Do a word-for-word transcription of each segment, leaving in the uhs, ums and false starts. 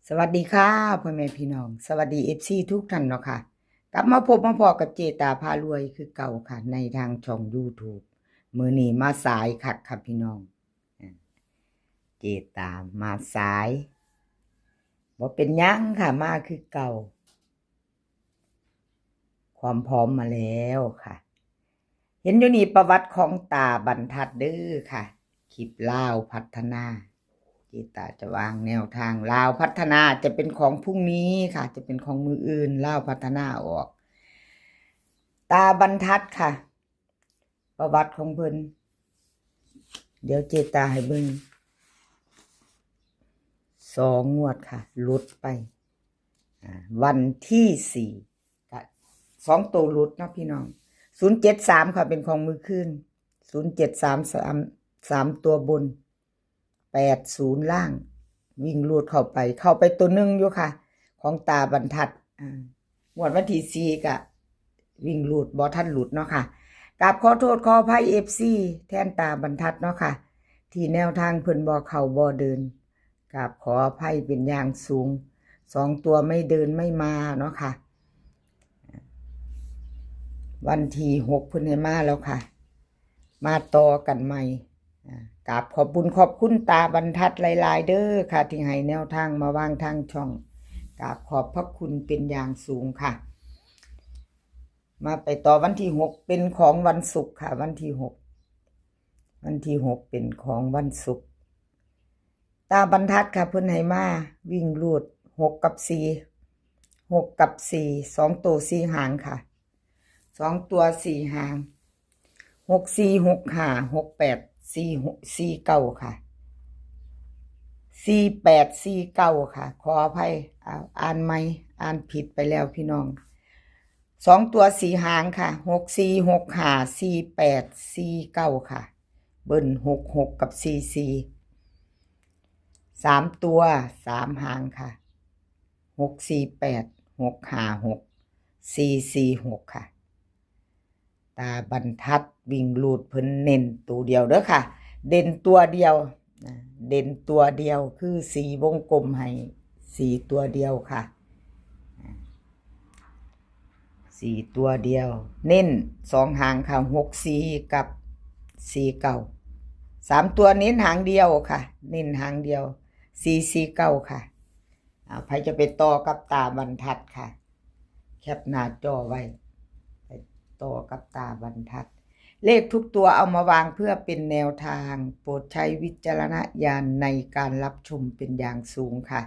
สวัสดีค่ะ พ่อแม่พี่น้อง สวัสดี เอฟซี ทุกท่านเนาะค่ะ กลับมาพบมาพ้อกับเจตาพารวยคือเก่าค่ะ ในทางช่อง YouTube มื้อนี้มาสายคักค่ะพี่น้อง อ่า เจตามาสาย บ่เป็นหยังค่ะ มาคือเก่า ความพร้อมมาแล้วค่ะ เห็นอยู่นี่ประวัติของตาบรรทัดเด้อค่ะ คลิปลาวพัฒนา เจตาจะวางแนวทางลาวพัฒนา จะเป็นของพรุ่งนี้ค่ะ จะเป็นของมื้ออื่น ลาวพัฒนาออก ตาบรรทัดค่ะ ประวัติของเพิ่น เดี๋ยวเจตาให้เบิ่ง สองงวดค่ะ หลุดไป อ่า วันที่สี่ กะ สองตัวหลุดเนาะพี่น้อง ศูนย์เจ็ดสาม ค่ะ เป็นของมื้อคืน ศูนย์เจ็ดสาม สาม สามตัวบน แปดศูนย์ ล่าง วิ่งรูดเข้าไป เข้าไปตัวหนึ่งอยู่ค่ะ ของตาบรรทัด อ่า งวดวันที่สี่ กะ วิ่งรูดบ่ทันหลุดเนาะค่ะ กราบขอโทษขออภัย เอฟซี แทนตาบรรทัดเนาะค่ะ ที่แนวทางเพิ่นบ่เข้าบ่เดิน กราบขออภัยเป็นอย่างสูง สองตัวไม่เดินไม่มาเนาะค่ะ วันที่หกเพิ่นให้มาแล้วค่ะ มาต่อกันใหม่ อ่า กราบขอบบุญขอบคุณตาบรรทัดหลายๆ เด้อค่ะ ที่ให้แนวทางมาวางทางช่อง กราบขอบพระคุณเป็นอย่างสูงค่ะ มาไปต่อวันที่หก เป็นของวันศุกร์ค่ะ วันที่หก วันที่หก เป็นของวันศุกร์ ตาบรรทัดค่ะ เพิ่นให้มาวิ่งรูด หก กับ สี่ หก กับ สี่ สองตัวสี่หางค่ะ สองตัวสี่หาง หกสี่ หกห้า หกแปด สี่หก สี่เก้า ค่ะ สี่แปด สี่เก้า ค่ะ ขออภัย อ่า อ่านใหม่ อ่านผิดไปแล้วพี่น้อง สองตัวสี่หางค่ะ หกสี่ หกห้า สี่แปด สี่เก้า ค่ะ เบิ้ล หกหก กับ สี่สี่ สามตัวสามหางค่ะ หกสี่แปด หกห้าหก สี่สี่หก ค่ะ ตาบรรทัดวิ่งรูดเพิ่นเน้นตัวเดียวเด้อค่ะ เด่นตัวเดียวนะ เด่นตัวเดียวคือสีวงกลมให้ สีตัวเดียวค่ะ สีตัวเดียว เน้นสองหางค่ะ หกสี่ กับ สี่เก้า สามตัวเน้นหางเดียวค่ะ เน้นหางเดียว สี่สี่เก้า ค่ะ อ่า ใครจะไปต่อกับตาบรรทัดค่ะ แคปหน้าจอไว้ ไปต่อกับตาบรรทัด เลขทุกตัวเอามาวางเพื่อเป็นแนวทาง โปรดใช้วิจารณญาณในการรับชมเป็นอย่างสูงค่ะ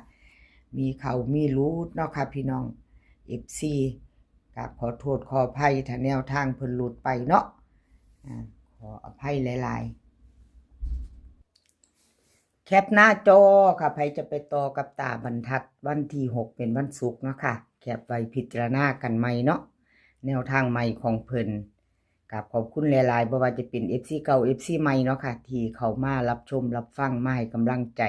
มีเข้ามีหลุดเนาะค่ะพี่น้อง เอฟซี กราบขอโทษขออภัยถ้าแนวทางเพิ่นหลุดไปเนาะ อ่า ขออภัยหลายๆ แคปหน้าจอค่ะ ใครจะไปต่อกับตาบรรทัด วันที่หก เป็นวันศุกร์เนาะค่ะ แคปไว้พิจารณากันใหม่เนาะ แนวทางใหม่ของเพิ่น กราบขอบคุณหลายๆ บ่ว่าจะเป็น เอฟซี เก่า เอฟซี ใหม่เนาะค่ะ ที่เข้ามารับชมรับฟัง มาให้กำลังใจ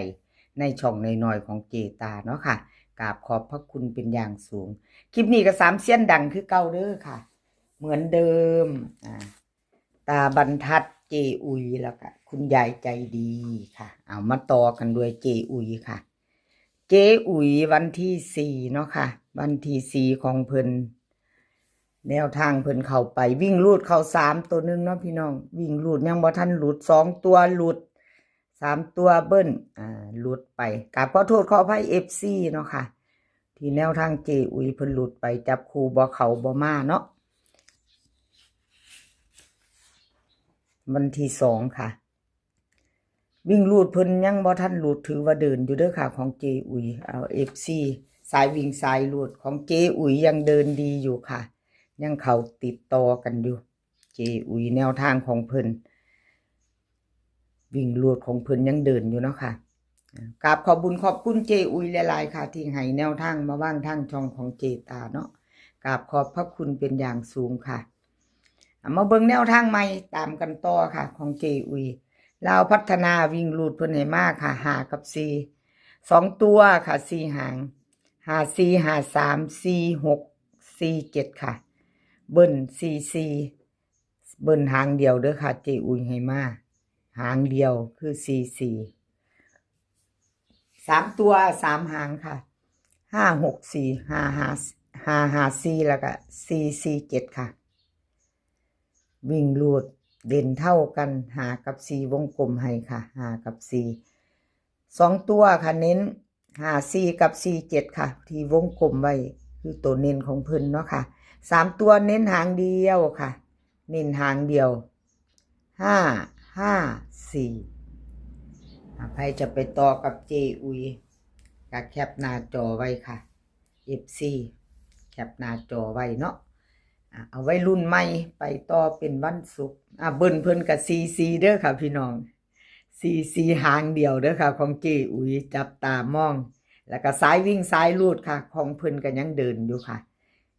ในช่องน้อยๆ ของเจตาเนาะค่ะ กราบขอบพระคุณเป็นอย่างสูง คลิปนี้ก็สามเซียนดังคือเก่าเด้อค่ะ เหมือนเดิม อ่า ตาบรรทัด เจอุ๋ย แล้วก็คุณยายใจดีค่ะ เอามาต่อกันด้วยเจอุ๋ยค่ะ เจอุ๋ยวันที่สี่เนาะค่ะ วันที่สี่ของเพิ่น แนวทางเพิ่นเข้าไป วิ่งรูดเข้าสามตัวหนึ่งเนาะพี่น้อง วิ่งรูดยังบ่ทันหลุด สองตัวหลุด สามตัวเบิ้ล อ่า หลุดไป กราบขอโทษขออภัย เอฟซี เนาะค่ะ ที่แนวทางเจอุ๋ยเพิ่นหลุดไป จับคู่บ่เข้าบ่มาเนาะ วันที่สองค่ะ วิ่งรูดเพิ่นยังบ่ทันหลุด ถือว่าเดินอยู่เด้อค่ะ ของเจอุ๋ย เอา เอฟซี สายวิ่งสายรูดของเจอุ๋ยยังเดินดีอยู่ค่ะ ยังเข้าติดต่อกันอยู่ เจอุ๋ยแนวทางของเพิ่น วิ่งรูดของเพิ่นยังเดินอยู่เนาะค่ะ กราบขอบบุญขอบคุณเจอุ๋ยหลายๆ ค่ะ ที่ให้แนวทางมาวางทางช่องของเจตาเนาะ กราบขอบพระคุณเป็นอย่างสูงค่ะ เอามาเบิ่งแนวทางใหม่ตามกันต่อค่ะ ของเจอุ๋ย ลาวพัฒนาวิ่งรูดเพิ่นให้มาค่ะ ห้า กับ สี่ สองตัวค่ะ สี่หาง ห้าสี่ ห้าสาม สี่หก สี่เจ็ด ค่ะ เบิ้ล สี่สี่ เบิ้ลหางเดียวเด้อค่ะ เจอุ๋ยให้มา หางเดียวคือ สี่สี่ สามตัวสามหางค่ะ ห้าหกสี่ ห้าห้า ห้าห้าสี่ แล้วก็ สี่สี่เจ็ด ค่ะ วิ่งรูดเด่นเท่ากัน ห้ากับสี่ วงกลมให้ค่ะ ห้ากับสี่ สองตัวค่ะ เน้น ห้าสี่ กับ สี่เจ็ด ค่ะ ที่วงกลมไว้ คือตัวเน้นของเพิ่นเนาะค่ะ สามตัวเน้นหางเดียวค่ะ เน้นหางเดียว ห้าห้าสี่ อ่ะ ใครจะไปต่อกับเจอุ๋ย ก็แคปหน้าจอไว้ค่ะ เอฟซี แคปหน้าจอไว้เนาะ อ่ะ เอาไว้รุ่นใหม่ ไปต่อเป็นวันศุกร์ อ่ะ เบิ้ลเพิ่นกับ สี่สี่ เด้อค่ะพี่น้อง สี่สี่ หางเดียวเด้อค่ะ ของเจอุ๋ย จับตามอง แล้วก็สายวิ่งสายรูดค่ะ ของเพิ่นก็ยังเดินอยู่ค่ะ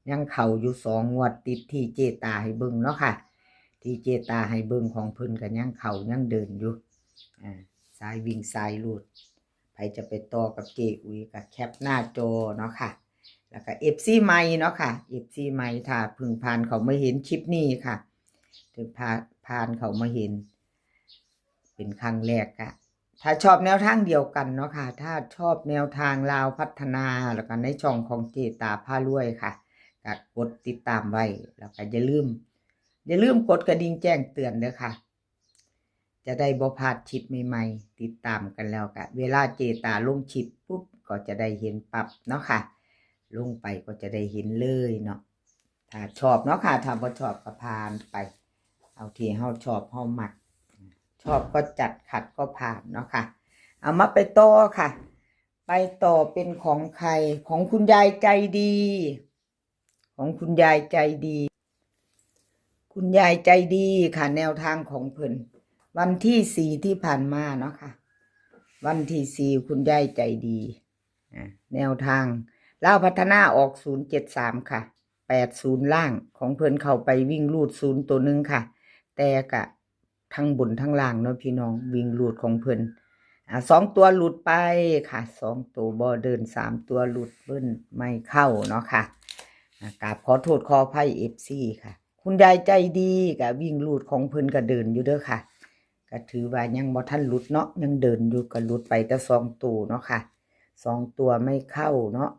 ยังเข้าอยู่สองงวดติดที่เจตาให้เบิ่งเนาะค่ะ ที่เจตาให้เบิ่งของเพิ่นก็ยังเข้ายังเดินอยู่ อ่า สายวิ่งสายรูด ใครจะไปต่อกับเจอุ๋ยก็แคปหน้าจอเนาะค่ะ แล้วก็ เอฟซี ใหม่เนาะค่ะ เอฟซี ใหม่ ถ้าเพิ่งผ่านเข้ามาเห็นคลิปนี้ค่ะ เพิ่งผ่าน ผ่านเข้ามาเห็น เป็นครั้งแรกอะ ถ้าชอบแนวทางเดียวกันเนาะค่ะ ถ้าชอบแนวทางลาวพัฒนา แล้วก็ในช่องของเจตาพารวยค่ะ ก็กดติดตามไว้ แล้วก็อย่าลืม อย่าลืมกดกระดิ่งแจ้งเตือนเด้อค่ะ จะได้บ่พลาดคลิปใหม่ๆ ติดตามกันแล้วก็ เวลาเจตาลงคลิปปุ๊บ ก็จะได้เห็นปั๊บเนาะค่ะ ลงไปก็จะได้เห็นเลยเนาะ ถ้าชอบเนาะค่ะ ถ้าบ่ชอบก็ผ่านไป เอาที่เฮาชอบเฮามัก ชอบก็จัด ขัดก็ผ่านเนาะค่ะ เอามาไปต่อค่ะ ไปต่อเป็นของใคร ของคุณยายใจดี ของคุณยายใจดี คุณยายใจดีค่ะ แนวทางของเพิ่น วันที่สี่ที่ผ่านมาเนาะค่ะ วันที่สี่ คุณยายใจดี อ่ะ แนวทางลาวพัฒนาออก ศูนย์เจ็ดสาม ค่ะ แปดศูนย์ ล่าง ของเพิ่นเข้าไปวิ่งรูดศูนย์ตัวหนึ่งค่ะ แต่กะทั้งบนทั้งล่างเนาะพี่น้อง วิ่งรูดของเพิ่น อ่ะ สองตัวหลุดไปค่ะ สองตัวบ่เดิน สามตัวหลุด เบิ้ลไม่เข้าเนาะค่ะ อ่ะ กราบขอโทษขออภัย เอฟซี ค่ะ คุณยายใจดีกะวิ่งรูดของเพิ่นก็เดินอยู่เด้อค่ะ ก็ถือว่ายังบ่ทันหลุดเนาะ ยังเดินอยู่ ก็หลุดไปแต่สองตัวเนาะค่ะ สองตัวไม่เข้าเนาะ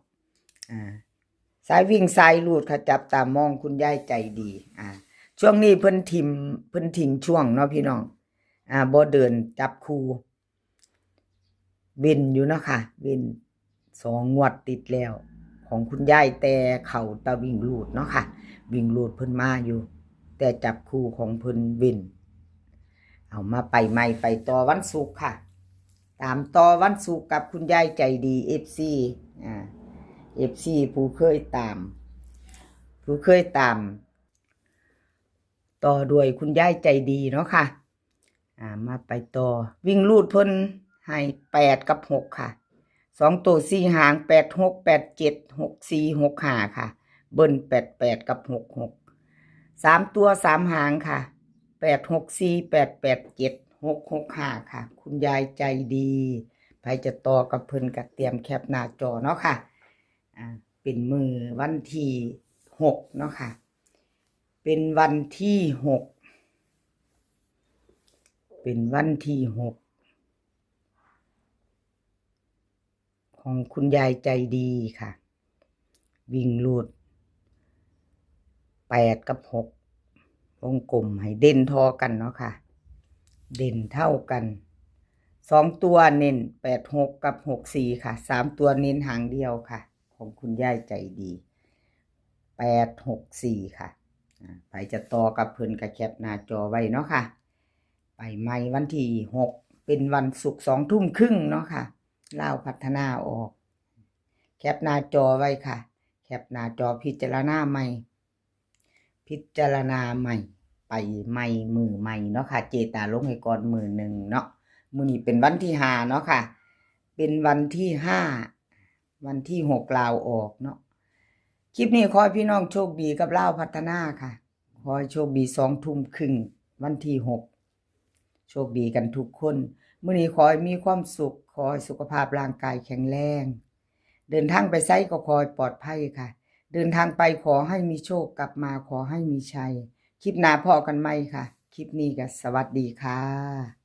อ่า สายวิ่งสายรูดค่ะ จับตามองคุณยายใจดี อ่า ช่วงนี้เพิ่นถิ่ม เพิ่นทิ้งช่วงเนาะพี่น้อง อ่า บ่เดินจับคู่ เว้นอยู่เนาะค่ะ เว้นสองงวดติดแล้ว ของคุณยาย แต่เข้าแต่วิ่งรูดเนาะค่ะ วิ่งรูดเพิ่นมาอยู่ แต่จับคู่ของเพิ่นเว้น เอามาไปใหม่ ไปต่อวันศุกร์ค่ะ ตามต่อวันศุกร์กับคุณยายใจดี เอฟซี อ่า เอฟซี ผู้เคยตาม ผู้เคยตาม ต่อด้วยคุณยายใจดีเนาะค่ะ อ่า มาไปต่อ วิ่งรูดเพิ่นให้ แปดกับหก ค่ะ สองตัวสี่หาง แปดหก แปดเจ็ด หกสี่ หกห้า ค่ะ เบิ้ล แปดแปด กับ หกหก สามตัวสามหางค่ะ แปดหกสี่ แปดแปดเจ็ด หกหกห้า ค่ะ คุณยายใจดี ใครจะต่อกับเพิ่นก็เตรียมแคปหน้าจอเนาะค่ะ อ่า เป็นมื้อวันที่หกเนาะค่ะ เป็นวันที่หก เป็นวันที่หก ของคุณยายใจดีค่ะ วิ่งรูด แปดกับหก วงกลมให้เด่นเท่ากันเนาะค่ะ เด่นเท่ากัน สองตัวเน้น แปดหก กับ หกสี่ ค่ะ สามตัวเน้นหางเดียวค่ะ ของคุณยายใจดี แปดหกสี่ ค่ะ อ่า ใครจะต่อกับเพิ่นก็แคปหน้าจอไว้เนาะค่ะ ไปใหม่วันที่หก เป็นวันศุกร์ สองทุ่มครึ่งเนาะค่ะ ลาวพัฒนาออก แคปหน้าจอไว้ค่ะ แคปหน้าจอพิจารณาใหม่ พิจารณาใหม่ ไปใหม่มื้อใหม่เนาะค่ะ เจตาลงให้ก่อนมื้อหนึ่งเนาะ มื้อนี้เป็นวันที่ห้าเนาะค่ะ เป็นวันที่ห้า วันที่หกลาวออกเนาะ คลิปนี้ขอให้พี่น้องโชคดีกับลาวพัฒนาค่ะ ขอให้โชคดี สองทุ่มครึ่ง วันที่หก โชคดีกันทุกคน มื้อนี้ขอให้มีความสุข ขอให้สุขภาพร่างกายแข็งแรง เดินทางไปไสก็ขอให้ปลอดภัยค่ะ เดินทางไปขอให้มีโชค กลับมาขอให้มีชัย คลิปหน้าพ้อกันใหม่ค่ะ คลิปนี้ก็สวัสดีค่ะ